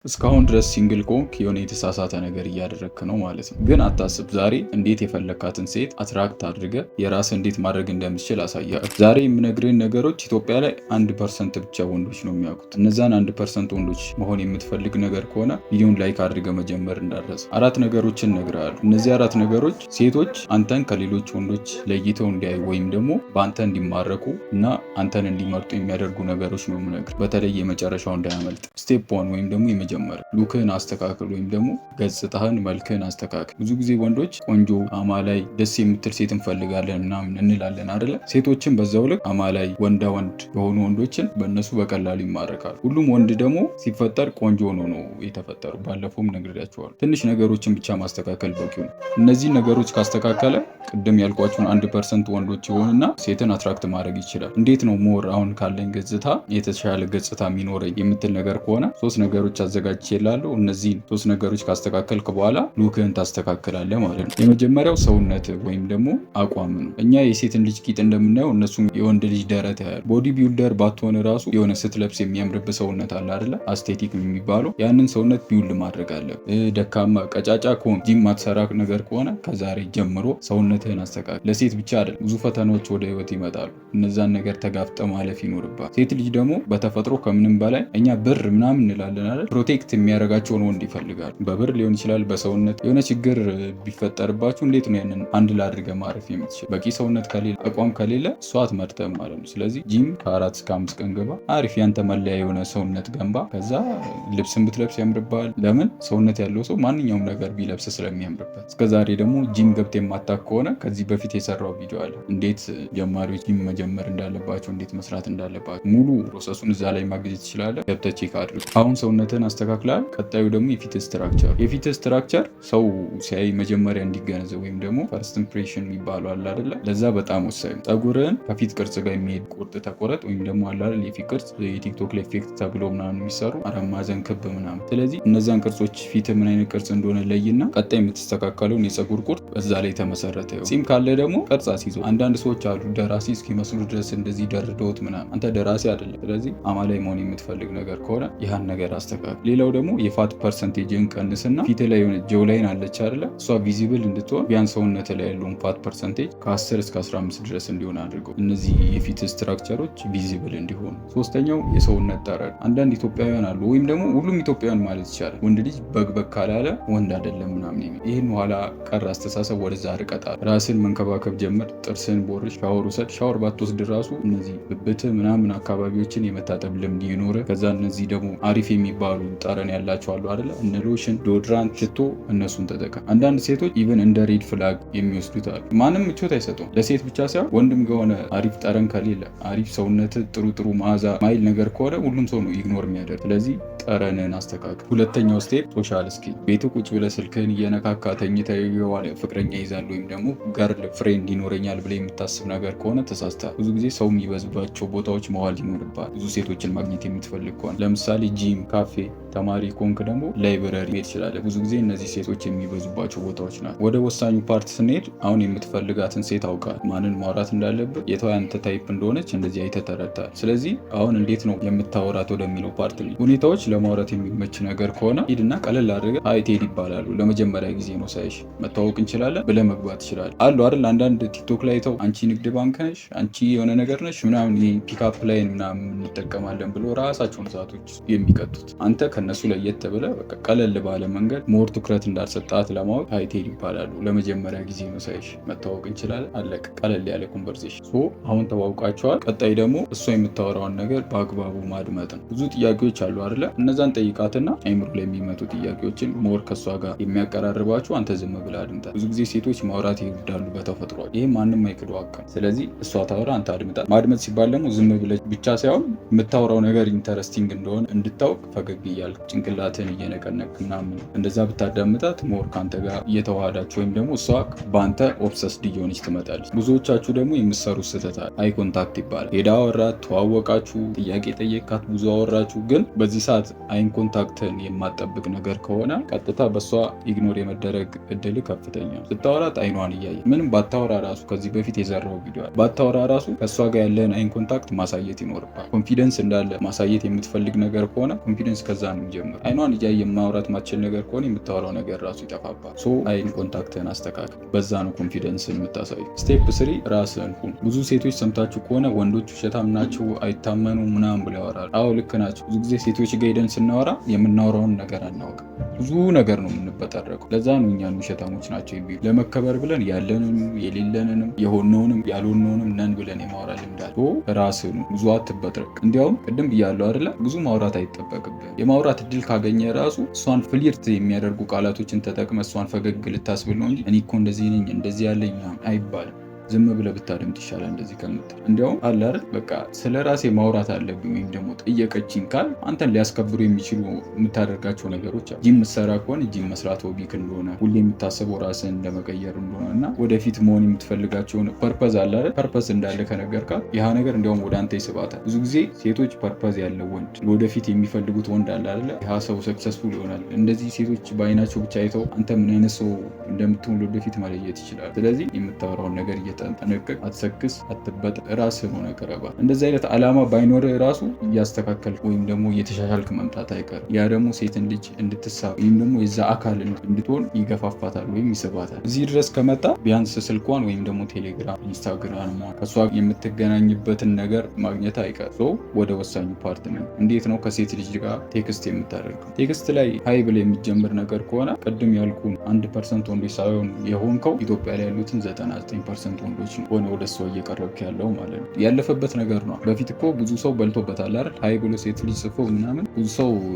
እስካሁን ድረስ single ከሆንክ የሆነ የተሳሳተ ነገር እያደረግክ ነው ማለት ነው። ግን አታስብ፣ ዛሬ እንዴት የፈለግካትን ሴት attract አድርገህ የራስህ እንዴት ማድረግ እንደምትችል አሳያለሁ። ዛሬ የምነግርህን ነገሮች ኢትዮጵያ ላይ 1% ብቻ ወንዶች ነው የሚያውቁት። እነዛን 1% ወንዶች መሆን የምትፈልግ ነገር ከሆነ ቪዲዮን like አድርገህ መጀመር እንዳትረሳ። አራት ነገሮችን እነግርሃለሁ። እነዚህ አራት ነገሮች ሴቶች አንተን ከሌሎች ወንዶች ለይተው እንዲያዩ ወይም ደግሞ በአንተ እንዲማረኩ እና አንተን እንዲመርጡ የሚያደርጉ ነገሮች ነው የምነግርህ። በተለይ የመጨረሻው እንዳያመልጥ። Step one ወይም ደግሞ የመጀመሪያ፣ look ህን አስተካክል ወይም ደግሞ ገጽታህን፣ መልክህን አስተካክል። ብዙ ጊዜ ወንዶች ቆንጆ፣ አማላይ፣ ደስ የምትል ሴት እንፈልጋለን ምናምን እንላለን አይደለ? ሴቶችን በዛው ልክ አማላይ፣ ወንዳ ወንድ የሆኑ ወንዶችን በእነሱ በቀላሉ ይማረካሉ። ሁሉም ወንድ ደግሞ ሲፈጠር ቆንጆ ሆኖ ነው የተፈጠሩ። ባለፈውም ነግሬያቸዋለሁ። ትንሽ ነገሮችን ብቻ ማስተካከል በቂው ነው። እነዚህን ነገሮች ካስተካከለ ቅድም ያልኳቸውን 1% ወንዶች ይሆንና ሴትን attract ማድረግ ይችላል። እንዴት ነው more አሁን ካለኝ ገጽታ የተሻለ ገጽታ የሚኖረኝ የምትል ነገር ከሆነ ሶስት ነገሮች አዘጋጅቼልሃለሁ። እነዚህን ሶስት ነገሮች ካስተካከልክ በኋላ look ህን ታስተካክላለህ ማለት ነው። የመጀመሪያው ሰውነት ወይም ደግሞ አቋም ነው። እኛ የሴትን ልጅ ቂጥ እንደምናየው እነሱም የወንድ ልጅ ደረት ያያሉ። Body builder ባትሆን ራሱ የሆነ ስትለብስ የሚያምርብህ ሰውነት አለ አይደለ? Aesthetic የሚባለው ያንን ሰውነት build ማድረግ አለ። ደካማ ቀጫጫ ከሆንክ፣ ጂም ማትሰራ ነገር ከሆነ ከዛሬ ጀምሮ ሰውነትህን አስተካክል። ለሴት ብቻ አይደለም፣ ብዙ ፈተናዎች ወደ ህይወት ይመጣሉ። እነዛን ነገር ተጋፍጠህ ማለፍ ይኖርብሃል። ሴት ልጅ ደግሞ በተፈጥሮ ከምንም በላይ እኛ ብር ምናምን እንላለን አይደል? Protect የሚያደርጋቸውን ወንድ ይፈልጋሉ። በብር ሊሆን ይችላል፣ በሰውነት። የሆነ ችግር ቢፈጠርባችሁ እንዴት ነው ያንን handle አድርገህ ማለፍ የምትችል? በቂ ሰውነት ከሌለ፣ አቋም ከሌለ እሷ አትመርጥህም ማለት ነው። ስለዚህ ጂም ከ4 እስከ 5 ቀን ግባ። አሪፍ ያንተ መለያ የሆነ ሰውነት ገንባ። ከዛ ልብስን ብትለብስ ያምርብሃል። ለምን? ሰውነት ያለው ሰው ማንኛውም ነገር ቢለብስ ስለሚያምርበት። እስከዛሬ ደግሞ ጂም ገብተህ የማታውቅ ከሆነ ከዚህ በፊት የሰራሁት ቪዲዮ አለ። እንዴት ጀማሪዎች ጂም መጀመር እንዳለባቸው፣ እንዴት መስራት እንዳለባቸው ሙሉ process ኡን እዛ ላይ ማግኘት ትችላለህ። ገብተህ check አድርግ። አሁን ሰውነትህን አስተካክለሃል። ቀጣዩ ደግሞ የፊት structure። የፊት structure ሰው ሲያይ መጀመሪያ እንዲገነዘብ ወይም ደግሞ first impression የሚባለው አለ አይደለ? ለዛ በጣም ወሳኝ ነው። ፀጉርህን ከፊት ቅርጽ ጋር የሚሄድ ቁርጥ ተቆረጥ ወይም ደግሞ አለ አይደል የፊት ቅርጽ የቲክቶክ ላይ effect ተብሎ ምናምን የሚሰሩ አራት ማዕዘን፣ ክብ ምናምን። ስለዚህ እነዛን ቅርጾች ፊት ምን አይነት ቅርጽ እንደሆነ ለይና ቀጣይ የምትስተካከለውን የፀጉር ቁርጥ በዛ ላይ የተመሰረተ ይሁን። ጺም ካለ ደግሞ ቅርጽ አስይዘው። አንዳንድ ሰዎች አሉ ደራሲ እስኪመስሉ ድረስ እንደዚህ ደርደውት ምናምን። አንተ ደራሲ አይደለም። ስለዚህ አማላይ መሆን የምትፈልግ ነገር ከሆነ ይህን ነገር አስተካክል። ሌላው ደግሞ የ fat percentage ን ቀንስና ፊት ላይ የሆነ jawline አለች አይደለ? እሷ visible እንድትሆን ቢያንስ ሰውነት ላይ ያለውን fat percentage ከ10 እስከ 15 ድረስ እንዲሆን አድርገው፣ እነዚህ የፊት structure ኦች visible እንዲሆኑ። ሶስተኛው የሰውነት ጠረን። አንዳንድ ኢትዮጵያውያን አሉ ወይም ደግሞ ሁሉም ኢትዮጵያውያን ማለት ይቻላል ወንድ ልጅ በግበግ ካላለ ወንድ አይደለም ምናምን የሚል፣ ይህን ኋላ ቀር አስተሳሰብ ወደዛ ርቀጣል። ራስን መንከባከብ ጀምር። ጥርስን ቦርሽ፣ ሻወር ውሰድ። ሻወር ባትወስድ ራሱ እነዚህ ብብት ምናምን አካባቢዎችን የመታጠብ ልምድ ይኑርህ። ከዛ እነዚህ ደግሞ አሪፍ የሚባሉ ጠረን ያላቸው አሉ አይደለ? እነ ሎሽን፣ deodorant፣ ሽቶ እነሱን ተጠቀም። አንዳንድ ሴቶች even እንደ red flag የሚወስዱት አሉ። ማንም ምቾት አይሰጠውም። ለሴት ብቻ ሳይሆን ወንድም ከሆነ አሪፍ ጠረን ከሌለ፣ አሪፍ ሰውነት ጥሩ ጥሩ መዓዛ ማይል ነገር ከሆነ ሁሉም ሰው ነው ignore የሚያደርግ። ስለዚህ ጠረንን አስተካክል። ሁለተኛው step social skill። ቤት ቁጭ ብለህ ስልክህን እየነካካ ተኝተህ የዋለ ፍቅረኛ ይዛል ወይም ደግሞ girlfriend ይኖረኛል ብለህ የምታስብ ነገር ከሆነ ተሳስተሃል። ብዙ ጊዜ ሰው የሚበዝባቸው ቦታዎች መዋል ይኖርብሃል። ብዙ ሴቶችን ማግኘት የምትፈልግ ከሆነ ለምሳሌ ጂም፣ ካፌ፣ ተማሪ ከሆንክ ደግሞ library መሄድ ትችላለህ። ብዙ ጊዜ እነዚህ ሴቶች የሚበዙባቸው ቦታዎች ናቸው። ወደ ወሳኙ part ስንሄድ አሁን የምትፈልጋትን ሴት አውቃል። ማንን ማውራት እንዳለብህ፣ የቷ ያንተ type እንደሆነች እንደዚህ አይተህ ተረድተሃል። ስለዚህ አሁን እንዴት ነው የምታወራት ወደሚለው part ነው። ሁኔታዎች ለማውራት የሚመች ነገር ከሆነ ሂድና ቀለል አድርገህ "Hi፣ ቴዲ እባላለሁ፣ ለመጀመሪያ ጊዜ ነው ሳይሽ፣ መተዋወቅ እንችላለን?" ብለህ መግባት ትችላለህ። አሉ አይደል አንዳንድ ቲክቶክ ላይ ተው "አንቺ ንግድ ባንክ ነሽ፣ አንቺ የሆነ ነገር ነሽ" ምናምን pick up line ምናምን እንጠቀማለን ብሎ ራሳቸውን ሰዓቶች የሚቀጡት፣ አንተ ከነሱ ለየት ብለህ በቃ ቀለል ባለ መንገድ more ትኩረት እንዳልሰጣት ለማወቅ "Hi፣ ቴዲ እባላለሁ፣ ለመጀመሪያ ጊዜ ነው ሳይሽ፣ መተዋወቅ እንችላለን?" አለቀ። ቀለል ያለ conversation። So አሁን ተዋውቃችኋል። ቀጣይ ደግሞ እሷ የምታወራውን ነገር በአግባቡ ማድመጥ ነው። ብዙ ጥያቄዎች አሉ አይደለ? እነዛን ጠይቃትና አይምሮ ላይ የሚመጡ ጥያቄዎችን more ከእሷ ጋር የሚያቀራርባችሁ አንተ ዝም ብለህ አድምጣት። ብዙ ጊዜ ሴቶች ማውራት ይወዳሉ በተፈጥሯ። ይህ ማንም አይክደው ሀቅ ነው። ስለዚህ እሷ ታወራ፣ አንተ አድምጣት። ማድመጥ ሲባል ደግሞ ዝም ብለህ ብቻ ሳይሆን የምታወራው ነገር interesting እንደሆነ እንድታውቅ ፈገግ እያልክ፣ ጭንቅላትን እየነቀነቅ ምናምን እንደዛ ብታዳምጣት more ከአንተ ጋር እየተዋሃዳችሁ ወይም ደግሞ እሷ በአንተ obsessed እየሆነች ትመጣለች። ብዙዎቻችሁ ደግሞ የምትሰሩት ስህተት አለ። Eye contact ይባላል። ሄዳ አወራት፣ ተዋወቃችሁ፣ ጥያቄ ጠየቃት፣ ብዙ አወራችሁ። ግን በዚህ ሰዓት eye contact ን የማትጠብቅ ነገር ከሆነ ቀጥታ በእሷ ignore የመደረግ እድል ከፍተኛ ነው። ስታወራት አይኗን እያየ፣ ምንም ባታወራ ራሱ፣ ከዚህ በፊት የሰራሁት ቪዲዮ አለ። ባታወራ ራሱ ከእሷ ጋር ያለህን eye contact ማሳየት ይኖርብሃል። Confidence እንዳለ ማሳየት የምትፈልግ ነገር ከሆነ confidence ከዛ ነው ነው የሚጀምረው። አይኗን እያየ ማውራት ማትችል ነገር ከሆነ የምታወራው ነገር ራሱ ይጠፋባል። So eye contact ህን አስተካክል። በዛ ነው confidence የምታሳዩ። Step 3፣ ራስህን ሁን። ብዙ ሴቶች ሰምታችሁ ከሆነ ወንዶች ውሸታም ናቸው፣ አይታመኑ ምናምን ብለው ያወራሉ። አዎ ልክ ናቸው። ብዙ ጊዜ ሴቶች ጋር ሄደን ስናወራ የምናወራውን ነገር አናውቅም። ብዙ ነገር ነው የምንበጠረቀው። ለዛ ነው እኛን ውሸታሞች ናቸው የሚሉ። ለመከበር ብለን ያለንንም የሌለንንም የሆነውንም ያልሆነውንም ነን ብለን የማውራት ልምድ አለ። ራስህን ብዙ አትበጥረቅ። እንዲያውም ቅድም ብያለሁ አይደለ? ብዙ ማውራት አይጠበቅብህም። የማውራት እድል ካገኘ ራሱ እሷን flirt የሚያደርጉ ቃላቶችን ተጠቅመህ እሷን ፈገግ ልታስብል ነው እንጂ እኔ እኮ እንደዚህ ነኝ፣ እንደዚህ ያለኝ ምናምን አይባልም። ዝም ብለህ ብታደምጥ ይሻላል እንደዚህ ከምትል። እንዲያውም አለ አይደል፣ በቃ ስለ ራሴ ማውራት አለብኝ ወይም ደግሞ ጠየቀችኝ ካል አንተን ሊያስከብሩ የሚችሉ የምታደርጋቸው ነገሮች አሉ። ጂም ምትሰራ ከሆነ ጂም መስራት hobby ክ እንደሆነ፣ ሁሌ የምታስበው ራስህን ለመቀየር እንደሆነ እና ወደፊት መሆን የምትፈልጋቸውን purpose አለ አይደል፣ purpose እንዳለ ከነገርካት ይህ ነገር እንዲያውም ወደ አንተ ይስባታል። ብዙ ጊዜ ሴቶች purpose ያለው ወንድ፣ ወደፊት የሚፈልጉት ወንድ አለ አይደለ፣ ያ ሰው successful ይሆናል። እንደዚህ ሴቶች በአይናቸው ብቻ አይተው አንተ ምን አይነት ሰው እንደምትሆን ወደፊት መለየት ይችላል። ስለዚህ የምታወራውን ነገር እየተጠነቀቅ፣ አትሰክስ፣ አትበጥ፣ ራስህን ሆነ ቅረባት። እንደዚህ አይነት አላማ ባይኖርህ ራሱ እያስተካከልክ ወይም ደግሞ እየተሻሻልክ መምጣት አይቀርም። ያ ደግሞ ሴትን ልጅ እንድትሳብ ወይም ደግሞ የዛ አካል እንድትሆን ይገፋፋታል ወይም ይስባታል። እዚህ ድረስ ከመጣ ቢያንስ ስልኳን ወይም ደግሞ ቴሌግራም፣ ኢንስታግራም ከእሷ የምትገናኝበትን ነገር ማግኘት አይቀር። So ወደ ወሳኙ part ነው። እንዴት ነው ከሴት ልጅ ጋር text የምታደርገው? Text ላይ hi ብለህ የሚጀምር ነገር ከሆነ ቅድም ያልኩ 1% ወንዶች ሳይሆን የሆንከው ኢትዮጵያ ላይ ያሉትን 99% ወንዶች ነው ሆነ ወደ እሷ እየቀረብክ ያለው ማለት ነው። ያለፈበት ነገር ነው። በፊት እኮ ብዙ ሰው በልቶበታል አይደል? Hi ብሎ ሴት ልጅ ጽፎ ምናምን ብዙ ሰው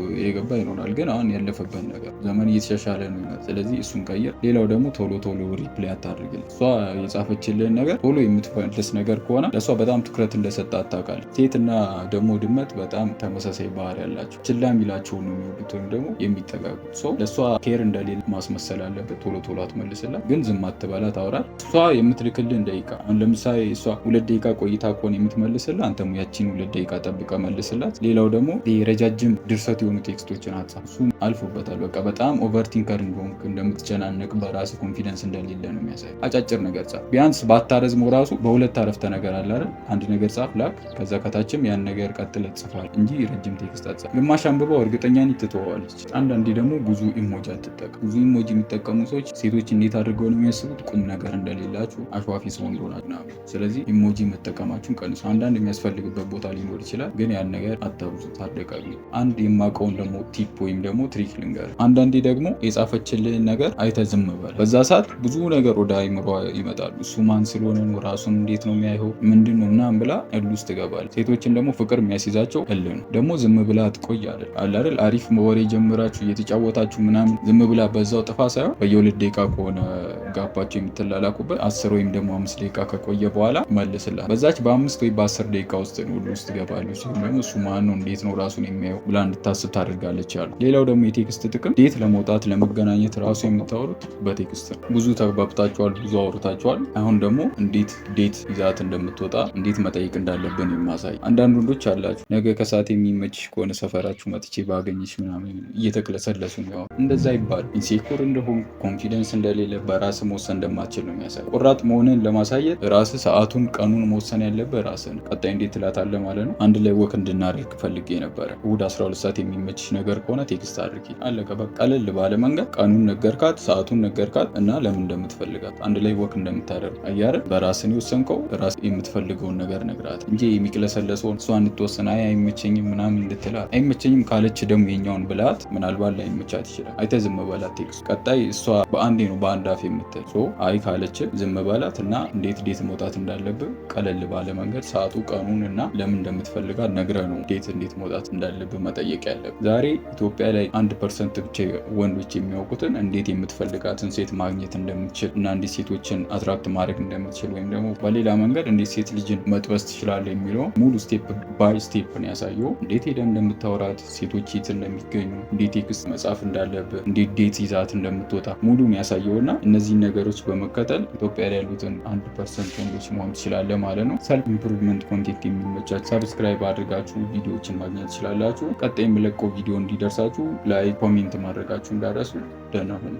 የገባ ይኖራል። ግን አሁን ያለፈበት ነገር፣ ዘመን እየተሻሻለ ነው። ስለዚህ እሱን ቀይር። ሌላው ደግሞ ቶሎ ቶሎ reply አታድርግልህ። እሷ የጻፈችልህን ነገር ቶሎ የምትመልስ ነገር ከሆነ ለእሷ በጣም ትኩረት እንደሰጠሃት ታውቃለች። ሴት እና ደግሞ ድመት በጣም ተመሳሳይ ባህሪ ያላቸው፣ ችላ የሚላቸውን ነው የሚወዱት ወይም ደግሞ የሚጠጋጉት። So ለእሷ care እንደሌለ ማስመሰል አለበት። ቶሎ ቶሎ አትመልስላት፣ ግን ዝም አትበላት፣ አውራት። እሷ የምትልክልህን ደቂቃ፣ አሁን ለምሳሌ እሷ 2 ደቂቃ ቆይታ ከሆነ የምትመልስልህ አንተም ያቺን 2 ደቂቃ ጠብቀህ መልስላት። ሌላው ደግሞ ረጃጅም ድርሰት የሆኑ text ኦችን አትጻፍ። እሱም አልፎበታል። በቃ በጣም overthinker እንደሆንክ፣ እንደምትጨናነቅ፣ በራስህ confidence እንደሌለ ነው የሚያሳይ። አጫጭር ነገር ጻፍ። ቢያንስ ባታረዝመው ራሱ በሁለት አረፍተ ነገር አለ አይደል? አንድ ነገር ጻፍ፣ ላክ። ከዛ ከታችም ያን ነገር ቀጥለህ ትጽፋለህ እንጂ ረጅም text አትጻፍ። ግማሽ አንብበው እርግጠኛ ነኝ ትተወዋለች። አንዳንዴ ደግሞ ብዙ emoji አትጠቀም። ብዙ emoji የሚጠቀሙ ሰዎች ሴቶች እንዴት አድርገው ነው የሚያስቡት? ቁም ነገር እንደሌላችሁ፣ አሿፊ ሰው እንደሆናችሁ ምናምን። ስለዚህ emoji መጠቀማችሁን ቀንሱ። አንዳንድ የሚያስፈልግበት ቦታ ሊኖር ይችላል፣ ግን ያን ነገር አታብዙት፣ አደቃቅሙ። አንድ የማውቀውን ደግሞ tip ወይም ደግሞ trick ልንገር። አንዳንዴ ደግሞ የጻፈችልህን ነገር አይተህ ዝም በል። በዛ ሰዓት ብዙ ነገር ወደ አይምሯ ይመጣሉ። እሱ ማን ስለሆነ ነው? ራሱን እንዴት ነው የሚያየው? ምንድን ነው ምናምን ብላ እልህ ውስጥ ትገባለች። ሴቶችን ደግሞ ፍቅር የሚያስይዛቸው እልህ ነው። ደግሞ ዝም ብላ አትቆይ አለ አይደል? አሪፍ ወሬ ጀምራችሁ እየተጫወታችሁ ምናምን ዝም ብላ በዛው ጥፋ ሳይሆን በየ2 ደቂቃ ከሆነ gap ኣችሁ የምትላላኩበት 10 ወይም ደግሞ 5 ደቂቃ ከቆየ በኋላ መልስላት። በዛች በ5 ወይ በ10 ደቂቃ ውስጥ ነው እልህ ውስጥ ትገባለች። ሲሆን ደግሞ እሱ ማን ነው፣ እንዴት ነው ራሱን የሚያየው ብላ እንድታስብ ታደርጋለች ያሉ። ሌላው ደግሞ የ text ጥቅም date ለመውጣት፣ ለመገናኘት ራሱ የምታወሩት በ text ነው። ብዙ ተግባብታችኋል፣ ብዙ አውርታችኋል። አሁን ደግሞ እንዴት date ይዛት እንደምትወጣ፣ እንዴት መጠየቅ እንዳለብን የማሳይ። አንዳንድ ወንዶች አላችሁ፣ ነገ ከሰዓት የሚመችሽ ከሆነ ሰፈራችሁ መጥቼ ባገኝሽ ምናምን እየተቅለሰለሱ ነው። እንደዛ ይባል insecure እንደሆን፣ confidence እንደሌለ፣ በራስ መወሰን እንደማትችል ነው የሚያሳይ። ቆራጥ መሆንን ለማሳየት ራስ ሰዓቱን ቀኑን መወሰን ያለብህ ራስህ ነው። ቀጣይ እንዴት ትላታለህ ማለት ነው። አንድ ላይ walk እንድናደርግ ፈልጌ ነበረ። እሑድ 12 ሰዓት የሚመችሽ ነገር ከሆነ text አድርጊ። አለቀ። በቃ ቀለል ባለ መንገድ ቀኑን ነገርካት፣ ሰዓቱን ነገርካት እና ለምን እንደምትፈልጋት፣ አንድ ላይ walk እንደምታደርግ። አያር በራስን የወሰንከው ራስ የምትፈልገውን ነገር ነግራት እንጂ የሚቅለሰለሰውን እሷ እንድትወስን አይ አይመቸኝም ምናምን እንድትላት፣ አይመቸኝም ካለች ደግሞ የኛውን ብላት ምናልባት ላይመቻት ይችላል። አይተ ዝም በላት text። ቀጣይ እሷ በአንዴ ነው በአንድ አፍ የምትል። አይ ካለች ዝም በላት እና እንዴት date መውጣት እንዳለብህ ቀለል ባለ መንገድ ሰዓቱ፣ ቀኑን እና ለምን እንደምትፈልጋት ነግረህ ነው date እንዴት መውጣት እንዳለብህ መጠየቅ ያለብህ። ዛሬ ኢትዮጵያ ላይ 1% ብቻ ወንዶች የሚያውቁትን እንዴት የምትፈልጋትን ሴት ማግኘት እንደምትችል እና እንዴት ሴቶችን attract ማድረግ እንደምትችል ወይም ደግሞ በሌላ መንገድ እንዴት ሴት ልጅን መጥበስ ትችላለህ የሚለው ሙሉ step by step ነው ያሳየው። እንዴት ሄደህ እንደምታወራት፣ ሴቶች የት እንደሚገኙ፣ እንዴት text መጻፍ እንዳለብህ፣ እንዴት date ይዛት እንደምትወጣ ሙሉን ያሳየው እና እነዚህን ነገሮች በመከተል ኢትዮጵያ ላይ ያሉትን 1% ወንዶች መሆን ትችላለህ ማለት ነው። Self improvement content የሚመቻችሁ subscribe አድርጋችሁ ቪዲዮዎችን ማግኘት ትችላላችሁ። ቀጣይ የምለቀው ቪዲዮ እንዲደርሳችሁ like፣ comment ማድረጋችሁ እንዳትረሱ። ደህና ሁኑ።